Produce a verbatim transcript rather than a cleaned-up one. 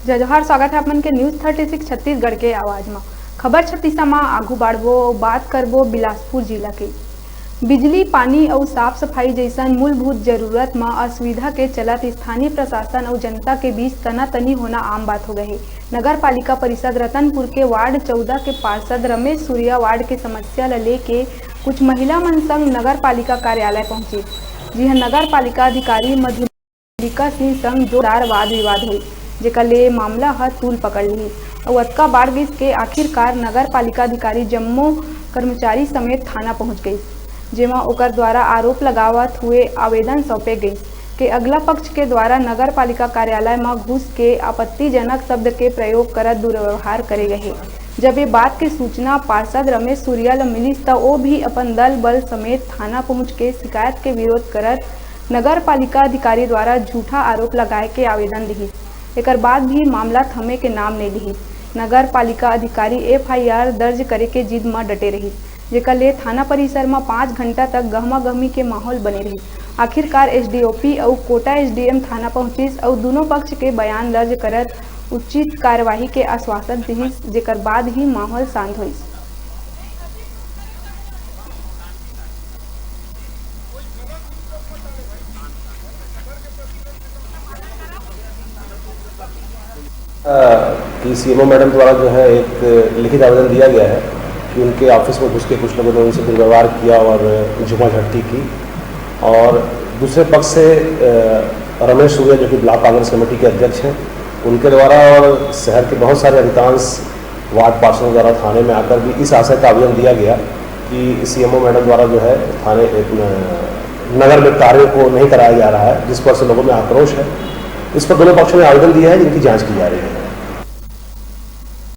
जय जोहार, स्वागत है आप मन के न्यूज़ थर्टी सिक्स छत्तीसगढ़ के आवाज म। खबर छत्तीसा म आगू बाढ़बो, बात करबो बिलासपुर जिला के। बिजली, पानी अउ साफ सफाई जइसन मूलभूत जरूरत म असुविधा के चलत स्थानीय प्रशासन अउ जनता के बीच तनातनी होना आम बात हो गए हे। नगर पालिका परिषद रतनपुर के वार्ड चौदह के पार्षद रमेश सूर्या वार्ड के समस्या ल लेके कुछ महिला मन संग नगर पालिका कार्यालय पहुंचिस, जिहां नगर पालिका अधिकारी मधु मल्लिका सिंह संग जोरदार वाद विवाद होइस, जेकर ले मामला ह तूल पकड़ लिहिस अउ अतका बाढ़ गिस के आखिरकार नगर पालिका अधिकारी जम्मो कर्मचारी समेत थाना पहुंच गइस, जेमा ओकर द्वारा आरोप लगावत हुए आवेदन सौंपे गइस के अगला पक्ष के द्वारा नगर पालिका कार्यालय म घुस के आपत्तिजनक शब्द के प्रयोग करत दुर्व्यवहार करे गए हे। जब ये बात के सूचना पार्षद रमेश सूर्या ल मिलिस, त ओ भी अपन दल बल समेत थाना पहुंच के शिकायत के विरोध करत नगर पालिका अधिकारी द्वारा झूठा आरोप लगाए के आवेदन दिहिस। एकर बाद भी मामला थमे के नाम नइ लिहिस। नगर पालिका अधिकारी एफआईआर दर्ज करे के जिद म डटे रहिस, जेकर ले थाना परिसर म पाँच घंटा तक गहमा गहमी के माहौल बने रहिस। आखिरकार एसडीओपी अउ कोटा एसडीएम थाना पहुंचिस अउ दूनों पक्ष के बयान दर्ज करत उचित कार्यवाही के आश्वासन दिहिस, जेकर बाद ही माहौल शांत होइस। अ, कि सीएमओ मैडम द्वारा जो है एक लिखित आवेदन दिया गया है कि उनके ऑफिस में घुस के कुछ लोगों ने उनसे दुर्व्यवहार किया और झूमाझटकी की। और दूसरे पक्ष से, अ, रमेश सूर्या, जो कि ब्लॉक कांग्रेस कमेटी के अध्यक्ष हैं, उनके द्वारा और शहर के बहुत सारे अधिकांश वार्ड पार्षदों द्वारा थाने में आकर भी इस आशय का आवेदन दिया गया कि सीएमओ मैडम द्वारा जो है थाने, अ, नगर में कार्यों को नहीं कराया जा रहा है, जिस पर से लोगों में आक्रोश है। इस पर दोनों पक्षों ने आवेदन दिया है, जिनकी जांच की जा रही है।